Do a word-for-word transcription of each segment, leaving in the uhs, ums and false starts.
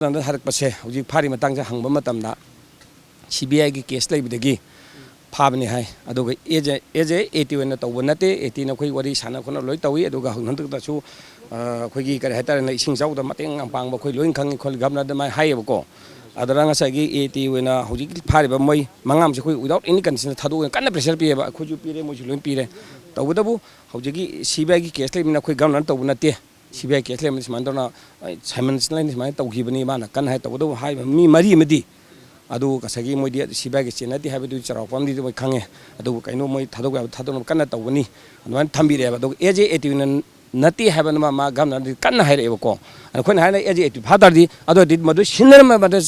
ꯃꯇꯝꯗ ꯍꯥꯏꯔꯛꯄꯁꯦ, ꯍꯧꯖꯤꯛ ꯐꯥꯔꯤ ꯃꯇꯥꯡꯁꯦ ꯍꯪꯕ ꯃꯇꯝꯗ, ꯁꯤ ꯕꯤ ꯑꯥꯏꯒꯤ ꯀꯦꯁ ꯂꯩꯕꯗꯒꯤ ꯐꯥꯕꯅꯤ ꯍꯥꯏ꯫ ꯑꯗꯨꯒ A J, A J A T ꯑꯣꯏꯅ ꯇꯧꯕ ꯅꯠꯇꯦ, ꯑꯦ ꯇꯤꯅ ꯑꯩꯈꯣꯏ ꯋꯥꯔꯤ ꯁꯥꯟꯅ ꯈꯣꯠꯅ ꯂꯣꯏ ꯇꯧꯏ꯫ ꯑꯗꯨꯒ ꯍꯧꯖꯤꯛ ꯍꯟꯗꯛꯇꯁꯨ, ꯑ, ꯑꯩꯈꯣꯏꯒꯤ ꯀꯔꯤ ꯍꯥꯏꯇꯥꯔꯦꯅꯦ, ꯏꯁꯤꯡ ꯏꯆꯥꯎꯗ ꯃꯇꯦꯡ ꯌꯥꯝ ꯄꯥꯡꯕ ꯑꯩꯈꯣꯏ ꯂꯣꯏ ꯈꯪꯉꯤ ꯈꯣꯠꯂꯤ, ꯒꯚꯔꯅꯔ ꯑꯗꯨꯃꯥꯏꯅ ꯍꯥꯏꯌꯦꯕꯀꯣ꯫ ꯑꯗꯨꯅ ꯉꯁꯥꯏꯒꯤ ꯑꯦ ꯇꯤ ꯑꯣꯏꯅ ꯍꯧꯖꯤꯛ ꯐꯥꯔꯤꯕ ꯃꯣꯏ ꯃꯉꯥ ꯑꯃꯁꯦ ꯑꯩꯈꯣꯏ without any condition ꯊꯥꯗꯣꯛꯑꯣꯏꯅ ꯀꯟꯅ pressure ꯄꯤꯌꯦꯕ꯫ ꯑꯩꯈꯣꯏꯁꯨ ꯄꯤꯔꯦ, ꯃꯣꯏꯁꯨ ꯂꯣꯏ ꯄꯤꯔꯦ꯫ ꯇꯧꯕꯇꯕꯨ ꯍꯧꯖꯤꯛꯀꯤ ꯁꯤ ꯕꯤ ꯑꯥꯏꯒꯤ ꯀꯦꯁ ꯂꯩꯕꯅꯤꯅ ꯑꯩꯈꯣꯏ ꯒꯚꯔꯅꯔ ꯇꯧꯕ ꯅꯠꯇꯦ꯫ ꯁꯤ ꯕꯤ ꯑꯥꯏ ꯀꯦꯁ ꯂꯩꯕꯅꯤ, ꯁꯨꯃꯥꯏꯅ ꯇꯧꯅ, ꯑꯩ, ꯁꯥꯏꯃꯟ ꯁꯤꯅ ꯁꯨꯃꯥꯏꯅ ꯇꯧꯈꯤꯕꯅꯤ, ꯃꯥꯅ ꯀꯟꯅ ꯍꯥꯏ꯫ ꯇꯧꯕꯇꯕꯨ ꯍꯥꯏꯔꯤꯕ ꯃꯤ ꯃꯔꯤ ꯑꯃꯗꯤ ꯑꯗꯨ ꯉꯁꯥꯏꯒꯤ ꯃꯣꯏꯗꯤ ꯁꯤ ꯕꯤ ꯑꯥꯏꯒꯤ ꯆꯦ ꯅꯠꯇꯦ ꯍꯥꯏꯕꯗꯨ ꯆꯥꯎꯔꯥꯛꯄ ꯑꯃꯗꯤ ꯃꯣꯏ ꯈꯪꯉꯦ꯫ ꯑꯗꯨꯕꯨ ꯀꯩꯅꯣ, ꯃꯣꯏ ꯊꯥꯗꯣꯛꯄ ꯌꯥꯕ ꯊꯥꯗꯣꯛꯅꯕ ꯀꯟꯅ ꯇꯧꯒꯅꯤ, ꯑꯗꯨꯃꯥꯏꯅ ꯊꯝꯕꯤꯔꯛꯑꯦꯕ꯫ ꯑꯗꯨꯒ ꯑꯦ ꯖꯦ ꯑꯦ ꯇꯤ ꯑꯣꯏꯅ ꯅꯠꯇꯦ ꯍꯥꯏꯕꯅ ꯃꯥ, ꯃꯥ ꯒꯚꯔꯅꯔꯗꯤ ꯀꯟꯅ ꯍꯥꯏꯔꯛꯑꯦꯕꯀꯣ꯫ ꯑꯩꯈꯣꯏꯅ ꯍꯥꯏꯅ ꯑꯦ ꯖꯦ ꯑꯦ ꯇꯤ ꯐꯥ ꯇꯥꯔꯗꯤ, ꯑꯗꯨ ꯑꯣꯏꯔꯗꯤ ꯃꯗꯨ ꯁꯤꯟꯅꯔꯝꯕ, ꯃꯗꯨ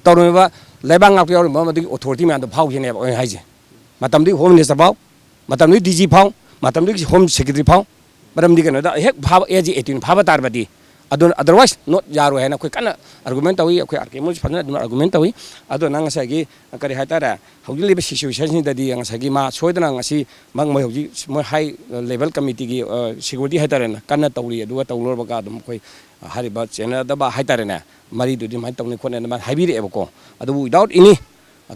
ꯇꯧꯔꯝꯃꯤꯕ ꯂꯩꯕꯥꯛ ꯉꯥꯛꯄ ꯌꯥꯎꯔꯝꯕ ꯃꯗꯨꯒꯤ ꯑꯣꯊꯣꯔꯤꯇꯤ ꯃꯌꯥꯝꯗꯣ ꯐꯥꯎꯈꯤꯅꯦꯕ ꯑꯩꯅ ꯍꯥꯏꯁꯦ꯫ ꯃꯇꯝꯗꯨꯒꯤ ꯍꯣꯝ ꯃꯤꯅꯤꯁꯇꯔ ꯐꯥꯎ, ꯃꯇꯝꯗꯨꯒꯤ ꯗꯤ ꯖꯤ ꯐꯥꯎ, ꯃꯇꯝꯗꯨꯒꯤ ꯍꯣꯝ ꯁꯦꯀ꯭ꯔꯦꯇꯔꯤ ꯐꯥꯎ꯫ ꯃꯔꯝꯗꯤ ꯀꯩꯅꯣꯗ ꯍꯦꯛ ꯐꯥꯕ ꯑꯦ ꯖꯦ ꯑꯦ ꯇꯤ ꯑꯣꯏꯅ ꯐꯥꯕ ꯇꯥꯔꯕꯗꯤ, ꯑꯗꯨꯅ otherwise not ꯌꯥꯔꯣꯏ ꯍꯥꯏꯅ ꯑꯩꯈꯣꯏ ꯀꯟꯅ ꯑꯥꯔꯒꯨꯃꯦꯟ ꯇꯧꯏ꯫ ꯑꯩꯈꯣꯏ ꯑꯥꯔ ꯀꯦ ꯃꯣꯏꯁꯨ ꯐꯖꯅ ꯑꯗꯨꯝ ꯑꯥꯔꯒꯨꯃꯦꯟ ꯇꯧꯏ꯫ ꯑꯗꯨꯅ ꯉꯁꯥꯏꯒꯤ ꯀꯔꯤ ꯍꯥꯏꯇꯥꯔꯦ, ꯍꯧꯖꯤꯛ ꯂꯩꯕ ꯁꯤꯆꯨꯋꯦꯁꯟꯁꯤꯗꯗꯤ ꯉꯁꯥꯏꯒꯤ ꯃꯥ ꯁꯣꯏꯗꯅ ꯉꯁꯤ ꯃꯛ ꯃꯣꯏ ꯍꯧꯖꯤꯛ ꯃꯣꯏ ꯍꯥꯏ ꯂꯦꯚꯦꯜ ꯀꯃꯤꯇꯤꯒꯤ, ꯑ, ꯁꯦꯀ꯭ꯌꯨꯔꯤꯇꯤ ꯍꯥꯏꯇꯥꯔꯦꯅꯦ, ꯀꯟꯅ ꯇꯧꯔꯤ꯫ ꯑꯗꯨꯒ ꯇꯧ ꯂꯣꯏꯔꯕꯒ ꯑꯗꯨꯝ ꯑꯩꯈꯣꯏ ꯍꯥꯏꯔꯤꯕ ꯆꯦꯟꯅꯗꯕ ꯍꯥꯏꯇꯥꯔꯦꯅꯦ, ꯃꯔꯤꯗꯨꯗꯤ ꯑꯗꯨꯃꯥꯏꯅ ꯇꯧꯅꯤ ꯈꯣꯠꯅꯤ ꯑꯗꯨꯃꯥꯏꯅ ꯍꯥꯏꯕꯤꯔꯛꯑꯦꯕꯀꯣ꯫ ꯑꯗꯨꯕꯨ without any,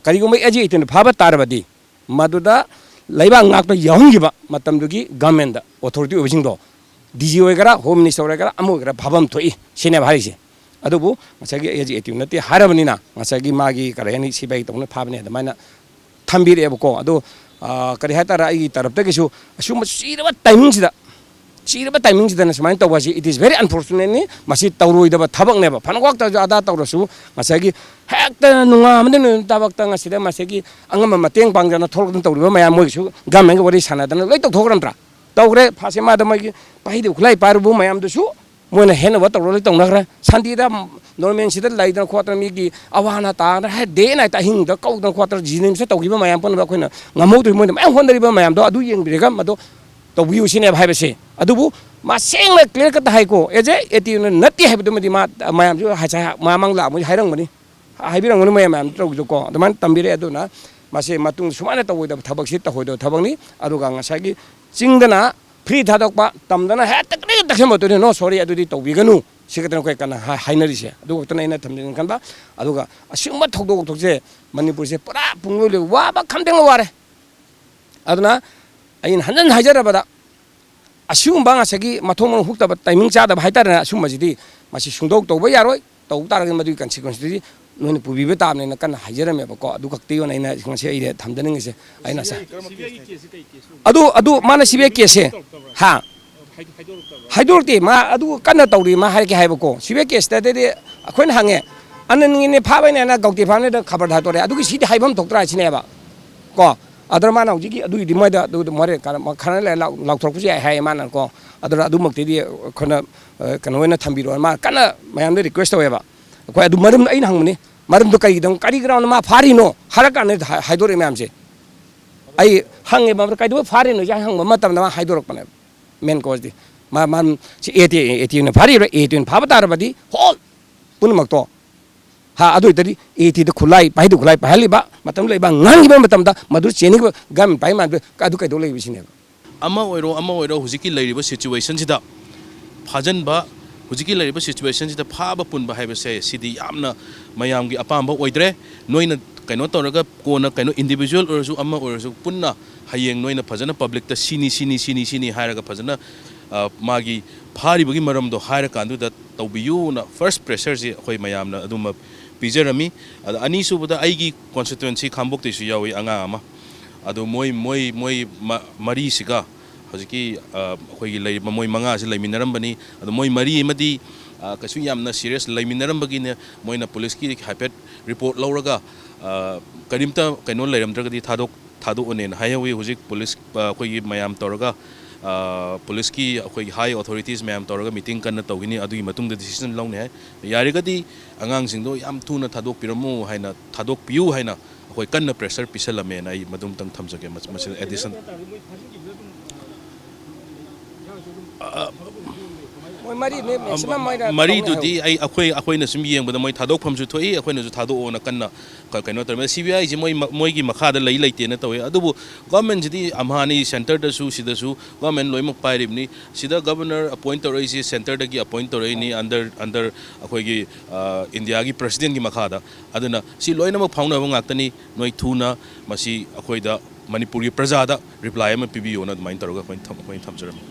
ꯀꯔꯤꯒꯨꯝꯕ ꯑꯦ ꯖꯦ ꯑꯦ ꯇꯤ ꯑꯣꯏꯅ ꯐꯥꯕ ꯇꯥꯔꯕꯗꯤ, ꯃꯗꯨꯗ ꯂꯩꯕꯥꯛ ꯉꯥꯛꯄ ꯌꯥꯎꯍꯟꯈꯤꯕ ꯃꯇꯝꯗꯨꯒꯤ ꯒꯚꯔꯟꯃꯦꯟꯗ ꯑꯣꯊꯣꯔꯤꯇꯤ ꯑꯣꯏꯕꯁꯤꯡꯗꯣ, ꯗꯤ ꯖꯤ ꯑꯣꯏꯒꯦꯔꯥ, ꯍꯣꯝ ꯃꯤꯅꯤꯁꯇꯔ ꯑꯣꯏꯒꯦꯔꯥ, ꯑꯃ ꯑꯣꯏꯒꯦꯔꯥ, ꯐꯥꯐꯝ ꯊꯣꯛꯏ ꯁꯤꯅꯦꯕ ꯍꯥꯏꯔꯤꯁꯦ꯫ ꯑꯗꯨꯕꯨ ꯉꯁꯥꯏꯒꯤ ꯑꯦ ꯖꯦ ꯑꯦ ꯇꯤ ꯑꯣꯏꯅ ꯅꯠꯇꯦ ꯍꯥꯏꯔꯕꯅꯤꯅ, ꯉꯁꯥꯏꯒꯤ ꯃꯥꯒꯤ ꯀꯔꯤ ꯍꯥꯏꯅꯤ, ꯁꯤ ꯕꯤ ꯑꯥꯏ ꯇꯧꯅ ꯐꯥꯕꯅꯦ ꯑꯗꯨꯃꯥꯏꯅ ꯊꯝꯕꯤꯔꯛꯑꯦꯕꯀꯣ꯫ ꯑꯗꯣ, ꯑ, ꯀꯔꯤ ꯍꯥꯏꯇꯥꯔꯦ, ꯑꯩꯒꯤ ꯇꯔꯞꯇꯒꯤꯁꯨ ꯑꯁꯤꯒꯨꯝꯕ ꯆꯤꯔꯕ ꯇꯥꯏꯃꯤꯡꯁꯤꯗ, ꯆꯤꯔꯕ ꯇꯥꯏꯃꯤꯡꯁꯤꯗꯅ ꯁꯨꯃꯥꯏꯅ ꯇꯧꯕ ꯑꯁꯤ, it is very unfortunate ꯅꯤ꯫ ꯃꯁꯤ ꯇꯧꯔꯣꯏꯗꯕ ꯊꯕꯛꯅꯦꯕ꯫ ꯐꯅ ꯋꯥꯛꯇꯁꯨ ꯑꯗꯥ ꯇꯧꯔꯁꯨ, ꯉꯁꯥꯏꯒꯤ ꯍꯦꯛꯇ ꯅꯨꯡꯉꯥꯟꯕꯗꯩ ꯅꯨꯃꯤꯠ ꯇꯥꯕꯛꯇ ꯉꯁꯤꯗ ꯃꯁꯤꯒꯤ ꯑꯉꯝꯕ ꯃꯇꯦꯡ ꯄꯥꯡꯗꯅ ꯊꯣꯛꯂꯛꯇꯅ ꯇꯧꯔꯤꯕ ꯃꯌꯥꯝ, ꯃꯣꯏꯒꯤꯁꯨ ꯒꯚꯔꯟꯃꯦꯟꯒ ꯋꯥꯔꯤ ꯁꯥꯟꯅꯗꯅ ꯂꯣꯏ ꯇꯧꯊꯣꯛꯈ꯭ꯔꯝꯗ꯭ꯔꯥ? ꯇꯧꯈ꯭ꯔꯦ꯫ ꯐꯥꯁꯦ ꯃꯥꯗ ꯃꯣꯏꯒꯤ ꯄꯥꯏꯗꯕ ꯈꯨꯠꯂꯥꯏ ꯄꯥꯏꯔꯨꯕ ꯃꯌꯥꯝꯗꯨꯁꯨ ꯃꯣꯏꯅ ꯍꯦꯟ ꯑꯣꯚꯔ ꯇꯧꯔ ꯂꯣꯏ ꯇꯧꯅꯈ꯭ꯔꯦ꯫ ꯁꯥꯟꯇꯤꯗ, ꯅꯣꯔꯃꯦꯜꯁꯤꯗ ꯂꯩꯗꯅ ꯈꯣꯠꯇꯅ ꯃꯤꯒꯤ ꯑꯋꯥ ꯑꯅꯥ ꯇꯥꯗꯅ ꯍꯦ ꯗꯦ ꯅꯥꯏꯠꯇ ꯑꯍꯤꯡꯗ ꯀꯧꯗꯅ ꯈꯣꯠꯇꯅ ꯖꯤꯅꯤꯝꯁꯇ ꯇꯧꯈꯤꯕ ꯃꯌꯥꯝ ꯄꯨꯝꯅꯃꯛ ꯑꯩꯈꯣꯏꯅ ꯉꯝꯍꯧꯗ꯭ꯔꯤ꯫ ꯃꯣꯏꯅ ꯃꯌꯥꯝ ꯍꯣꯠꯅꯔꯤꯕ ꯃꯌꯥꯝꯗꯣ ꯑꯗꯨ ꯌꯦꯡꯕꯤꯔꯒ ꯃꯗꯨ ꯇꯧꯕꯤꯌꯨ ꯁꯤꯅꯦꯕ ꯍꯥꯏꯕꯁꯦ꯫ ꯑꯗꯨꯕꯨ ꯃꯥ ꯁꯦꯡꯅ ꯀ꯭ꯂꯤꯌꯥꯔ ꯀꯠꯇ ꯍꯥꯏꯀꯣ, ꯑꯦ ꯖꯦ ꯑꯦ ꯇꯤ ꯑꯣꯏꯅ ꯅꯠꯇꯦ ꯍꯥꯏꯕꯗꯨꯃꯗꯤ ꯃꯥ ꯃꯌꯥꯝꯁꯨ ꯍꯥꯏꯁ-, ꯃꯃꯥꯡ ꯂꯥꯛꯑ ꯃꯣꯏꯁꯨ ꯍꯥꯏꯔꯝꯒꯅꯤ, ꯍꯥꯏꯕꯤꯔꯝꯒꯅꯤ ꯃꯌꯥꯝ ꯃꯌꯥꯝ ꯇꯧꯔꯤꯗꯣꯀꯣ꯫ ꯑꯗꯨꯃꯥꯏꯅ ꯇꯝꯕꯤꯔꯛꯑꯦ꯫ ꯑꯗꯨꯅ ꯃꯁꯤ ꯃꯇꯨꯡ ꯁꯨꯃꯥꯏꯅ ꯇꯧꯔꯣꯏꯗꯕ ꯊꯕꯛꯁꯤ ꯇꯧꯔꯣꯏꯗꯕ ꯊꯕꯛꯅꯤ꯫ ꯑꯗꯨꯒ ꯉꯁꯥꯏꯒꯤ ꯆꯤꯡꯗꯅ ꯐ꯭ꯔꯤ ꯊꯥꯗꯣꯛꯄ, ꯇꯝꯗꯅ ꯍꯦꯛꯇ ꯀꯔꯤ ꯇꯛꯁꯟꯕꯗꯨꯅꯤ, no sorry, ꯑꯗꯨꯗꯤ ꯇꯧꯕꯤꯒꯅꯨ꯫ ꯁꯤ ꯈꯛꯇꯅ ꯑꯩꯈꯣꯏ ꯀꯟꯅ ꯍꯥꯏ-, ꯍꯥꯏꯅꯔꯤꯁꯦ꯫ ꯑꯗꯨ ꯈꯛꯇꯅ ꯑꯩꯅ ꯊꯝꯖꯅꯤꯡ ꯈꯟꯕ꯫ ꯑꯗꯨꯒ ꯑꯁꯤꯒꯨꯝꯕ ꯊꯧꯗꯣꯛ ꯋꯥꯊꯣꯛꯁꯦ ꯃꯅꯤꯄꯨꯔꯁꯦ ꯄꯨꯔꯥ ꯄꯨꯡꯂꯣꯏ ꯂꯣꯏ, ꯋꯥꯕ ꯈꯝꯊꯦꯡꯅ ꯋꯥꯔꯦ꯫ ꯑꯗꯨꯅ ꯑꯩꯅ ꯍꯟꯖꯟ ꯍꯥꯏꯖꯔꯕꯗ, ꯑꯁꯤꯒꯨꯝꯕ ꯉꯁꯥꯏꯒꯤ ꯃꯊꯣꯡ ꯃꯔꯝ ꯍꯨꯛꯇꯕ, timing ꯆꯥꯗꯕ ꯍꯥꯏꯇꯥꯔꯦꯅꯦ, ꯑꯁꯤꯒꯨꯝꯕꯁꯤꯗꯤ ꯃꯁꯤ ꯁꯨꯡꯗꯧ ꯇꯧꯕ ꯌꯥꯔꯣꯏ꯫ ꯇꯧ ꯇꯥꯔꯒꯗꯤ ꯃꯗꯨꯒꯤ consequenceꯗꯨꯗꯤ ꯅꯣꯏꯅ ꯄꯨꯕꯤꯕ ꯇꯥꯕꯅꯦꯅ ꯀꯟꯅ ꯍꯥꯏꯖꯔꯝꯃꯦꯕꯀꯣ꯫ ꯑꯗꯨ ꯈꯛꯇꯤ ꯑꯣꯏꯅ ꯑꯩꯅ ꯉꯁꯤ ꯑꯩꯗ ꯊꯝꯖꯅꯤꯡꯉꯤꯁꯦ꯫ ꯑꯩꯅ ꯉꯁꯥꯏ ꯑꯗꯨ, ꯑꯗꯨ ꯃꯥꯅ C B I case ꯍꯥ? ꯍꯥꯏꯗꯣꯔꯛꯇꯕ꯭ꯔꯥ? ꯍꯥꯏꯗꯣꯔꯛꯇꯦ꯫ ꯃꯥ ꯑꯗꯨ ꯀꯟꯅ ꯇꯧꯔꯤ, ꯃꯥ ꯍꯥꯏꯔꯛꯀꯦ ꯍꯥꯏꯕꯀꯣ꯫ C B I caseꯇꯗꯤ ꯑꯩꯈꯣꯏꯅ ꯍꯪꯉꯦ, "ꯑꯅꯟꯒꯤꯅꯦ ꯐꯥꯕꯩꯅꯦꯅ ꯒꯧꯇꯤ ꯐꯥꯕꯅꯦꯗ ꯈꯕꯔ ꯊꯥꯗꯣꯔꯛꯑꯦ꯫ ꯑꯗꯨꯒꯤ ꯁꯤꯗꯤ ꯍꯥꯏꯐꯝ ꯊꯣꯛꯇ꯭ꯔꯥ?" ꯁꯤꯅꯦꯕ꯫ ꯀꯣ? ꯑꯗꯨꯅ ꯃꯥꯅ ꯍꯧꯖꯤꯛꯀꯤ ꯑꯗꯨꯒꯤꯗꯤ ꯃꯣꯏꯗ ꯑꯗꯨ ꯃꯣꯔꯦ ꯈꯔ ꯂꯩꯔ ꯂꯥꯎ-, ꯂꯥꯎꯊꯣꯔꯛꯄꯁꯨ ꯌꯥꯏ ꯍꯥꯏꯌꯦ ꯃꯥꯅꯀꯣ꯫ ꯑꯗꯨꯅ ꯑꯗꯨꯃꯛꯇꯗꯤ ꯑꯩꯈꯣꯏꯅ, ꯑ, ꯀꯩꯅꯣ ꯑꯣꯏꯅ ꯊꯝꯕꯤꯔꯣ꯫ ꯃꯥ ꯀꯟꯅ ꯃꯌꯥꯝꯗ request ꯇꯧꯋꯦꯕ꯫ ꯑꯩꯈꯣꯏ ꯑꯗꯨ ꯃꯔꯝ ꯑꯩꯅ ꯍꯪꯕꯅꯤ, ꯃꯔꯝꯗꯣ ꯀꯔꯤꯒꯤꯗꯪ-, ꯀꯔꯤ groundꯗ ꯃꯥ ꯐꯥꯔꯤꯅꯣ ꯍꯥꯏꯔ ꯀꯥꯟꯗ ꯍꯥꯏ-, ꯍꯥꯏꯗꯣꯔꯛꯑꯦ ꯃꯌꯥꯝꯁꯦ꯫ ꯑꯩ ꯍꯪꯉꯦꯕ, "ꯀꯩꯗꯧꯕꯩ ꯐꯥꯔꯤꯅꯣ?" ꯍꯥꯏ ꯍꯪꯕ ꯃꯇꯝꯗ ꯃꯥ ꯍꯥꯏꯗꯣꯔꯛꯄꯅꯦꯕ꯫ Main causeꯗꯤ꯫ ꯃꯥ, ꯃꯥ, ꯁꯤ A T, A T ꯑꯣꯏꯅ ꯐꯥꯔꯤꯕ꯭ꯔꯥ, A T ꯑꯣꯏꯅ ꯐꯥꯕ ꯇꯥꯔꯕꯗꯤ whole ꯄꯨꯝꯅꯃꯛꯇꯣ꯫ ꯍꯥ, ꯑꯗꯨ ꯑꯣꯏꯇꯥꯔꯗꯤ A Tꯗ ꯈꯨꯠꯂꯥꯏ, ꯄꯥꯏꯗꯨ ꯈꯨꯠꯂꯥꯏ ꯄꯥꯏꯍꯜꯂꯤꯕ, ꯃꯇꯝ ꯂꯩꯕ, ꯉꯥꯡꯈꯤꯕ ꯃꯇꯝꯗ ꯃꯗꯨ ꯆꯦꯟꯈꯤꯕ ꯒꯟ ꯄꯥꯏ ꯃꯥꯟꯕ ꯑꯗꯨ ꯀꯩꯗꯧ ꯂꯩꯕ ꯁꯤꯅꯦꯕ꯫ ꯑꯃ ꯑꯣꯏꯔꯣ, ꯑꯃ ꯑꯣꯏꯔꯣ, ꯍꯧꯖꯤꯛꯀꯤ ꯂꯩꯔꯤꯕ situationꯁꯤꯗ ꯐꯥꯖꯤꯟꯕ, ꯍꯧꯖꯤꯛꯀꯤ ꯂꯩꯔꯤꯕ situationꯁꯤꯗ ꯐꯥꯕ ꯄꯨꯟꯕ ꯍꯥꯏꯕꯁꯦ ꯁꯤꯗꯤ ꯌꯥꯝꯅ ꯃꯌꯥꯝꯒꯤ ꯑꯄꯥꯝꯕ ꯑꯣꯏꯗ꯭ꯔꯦ꯫ ꯅꯣꯏꯅ ꯀꯩꯅꯣ ꯇꯧꯔꯒ ꯀꯣꯟꯅ ꯀꯩꯅꯣ individual ꯑꯣꯏꯔꯁꯨ ꯑꯃ ꯑꯣꯏꯔꯁꯨ ꯄꯨꯟꯅ ꯍꯌꯦꯡ ꯅꯣꯏꯅ ꯐꯖꯅ publicꯇ ꯁꯤꯅꯤ, ꯁꯤꯅꯤ, ꯁꯤꯅꯤ, ꯁꯤꯅꯤ ꯍꯥꯏꯔꯒ ꯐꯖꯅ, ꯑ, ꯃꯥꯒꯤ ꯐꯥꯔꯤꯕꯒꯤ ꯃꯔꯝꯗꯣ ꯍꯥꯏꯔꯀꯥꯟꯗꯨꯗ ꯇꯧꯕꯤꯌꯨꯅ first pressureꯁꯤ ꯑꯩꯈꯣꯏ ꯃꯌꯥꯝꯅ ꯑꯗꯨꯃ ꯄꯤꯖꯔꯝꯃꯤ꯫ ꯑꯗ ꯑꯅꯤꯁꯨꯕꯗ ꯑꯩꯒꯤ constituency ꯈꯥꯡꯕꯣꯛꯇꯩꯁꯨ ꯌꯥꯎꯏ ꯑꯉꯥꯡ ꯑꯃ꯫ ꯑꯗꯣ ꯃꯣꯏ, ꯃꯣꯏ, ꯃꯣꯏ ꯃ-, ꯃꯔꯤꯁꯤꯒ ꯍꯧꯖꯤꯛꯀꯤ, ꯑ, ꯑꯩꯈꯣꯏꯒꯤ ꯂꯩꯔꯤꯕ ꯃꯣꯏ ꯃꯉꯥꯁꯤ ꯂꯩꯃꯤꯟꯅꯔꯝꯕꯅꯤ꯫ ꯑꯗꯣ ꯃꯣꯏ ꯃꯔꯤ ꯑꯃꯗꯤ, ꯑ, ꯀꯩꯁꯨ ꯌꯥꯝꯅ serious ꯂꯩꯃꯤꯟꯅꯔꯝꯕꯒꯤꯅꯦ ꯃꯣꯏꯅ ꯄꯨꯂꯤꯁꯀꯤ ꯍꯥꯏꯐꯦꯠ report ꯂꯧꯔꯒ, ꯑ, ꯀꯔꯤꯝꯇ ꯀꯩꯅꯣ ꯂꯩꯔꯝꯗ꯭ꯔꯒꯗꯤ ꯊꯥꯗꯣꯛ-, ꯊꯥꯗꯣꯛꯑꯣꯅꯦꯅ ꯍꯥꯏꯍꯧꯋꯤ꯫ ꯍꯧꯖꯤꯛ ꯄꯨꯂꯤꯁ, ꯑ, ꯑꯩꯈꯣꯏꯒꯤ ꯃꯌꯥꯝ ꯇꯧꯔꯒ, ꯑ, ꯄꯨꯂꯤꯁꯀꯤ ꯑꯩꯈꯣꯏꯒꯤ high authorities ꯃꯌꯥꯝ ꯇꯧꯔꯒ meeting ꯀꯟꯅ ꯇꯧꯈꯤꯅꯤ꯫ ꯑꯗꯨꯒꯤ ꯃꯇꯨꯡꯗ decision ꯂꯧꯅꯤ ꯍꯥꯏ꯫ ꯌꯥꯔꯒꯗꯤ ꯑꯉꯥꯡꯁꯤꯡꯗꯣ ꯌꯥꯝ ꯊꯨꯅ ꯊꯥꯗꯣꯛꯄꯤꯔꯝꯃꯨ ꯍꯥꯏꯅ, ꯊꯥꯗꯣꯛꯄꯤꯌꯨ ꯍꯥꯏꯅ ꯑꯩꯈꯣꯏ ꯀꯟꯅ pressure ꯄꯤꯁꯜꯂꯝꯃꯦꯅ ꯑꯩ ꯃꯗꯨꯝꯇꯪ ꯊꯝꯖꯒꯦ꯫ ꯃꯁꯤ, ꯃꯁꯤ addition꯫ ꯑ, ꯃꯣꯏ ꯃꯔꯤꯅꯦ, maximum ꯃꯣꯏꯅ ꯃꯔꯤꯗꯨꯗꯤ ꯑꯩ ꯑꯩꯈꯣꯏ ꯑꯩꯈꯣꯏꯅ ꯁꯨꯝ ꯌꯦꯡꯕꯗ ꯃꯣꯏ ꯊꯥꯗꯣꯛꯐꯝꯁꯨ ꯊꯣꯛꯏ, ꯑꯩꯈꯣꯏꯅꯁꯨ ꯊꯥꯗꯣꯛꯑꯣꯅ ꯀꯟꯅ ꯀ- ꯀꯩꯅꯣ ꯇꯧꯔꯝꯃꯤ꯫ ꯁꯤ ꯕꯤ ꯑꯥꯏꯁꯤ ꯃꯣꯏ ꯃ- ꯃꯣꯏꯒꯤ ꯃꯈꯥꯗ ꯂꯩ ꯂꯩꯇꯦꯅ ꯇꯧꯋꯦ꯫ ꯑꯗꯨꯕꯨ ꯒꯣꯔꯃꯦꯟꯁꯤꯗꯤ ꯑꯝꯍꯥꯅꯤ, ꯁꯦꯟꯇꯔꯗꯁꯨ ꯁꯤꯗꯁꯨ ꯒꯣꯔꯃꯦꯟ ꯂꯣꯏꯅꯃꯛ ꯄꯥꯏꯔꯤꯕꯅꯤ꯫ ꯁꯤꯗ ꯒꯕꯔꯅꯔ ꯑꯦꯄꯣꯏꯟ ꯇꯧꯔꯛꯏꯁꯤ ꯁꯦꯟꯇꯔꯗꯒꯤ ꯑꯦꯄꯣꯏꯟ ꯇꯧꯔꯛꯏꯅꯤ, under under ꯑꯩꯈꯣꯏꯒꯤ ꯏꯟꯗꯤꯌꯥꯒꯤ ꯄ꯭ꯔꯁꯤꯗꯦꯟꯒꯤ ꯃꯈꯥꯗ꯫ ꯑꯗꯨꯅ ꯁꯤ ꯂꯣꯏꯅꯃꯛ ꯐꯥꯎꯅꯕ ꯉꯥꯛꯇꯅꯤ꯫ ꯅꯣꯏ ꯊꯨꯅ ꯃꯁꯤ ꯑꯩꯈꯣꯏꯗ, ꯃꯅꯤꯄꯨꯔꯒꯤ ꯄ꯭ꯔꯖꯥꯗ ꯔꯤꯄ꯭ꯂꯥꯏ ꯑꯃ ꯄꯤꯕꯤꯌꯣꯅ ꯑꯗꯨꯃꯥꯏꯅ ꯇꯧꯔꯒ ꯑꯩꯈꯣꯏꯅ ꯊꯝ- ꯑꯩꯈꯣꯏꯅ ꯊꯝꯖꯔꯝꯃꯤ꯫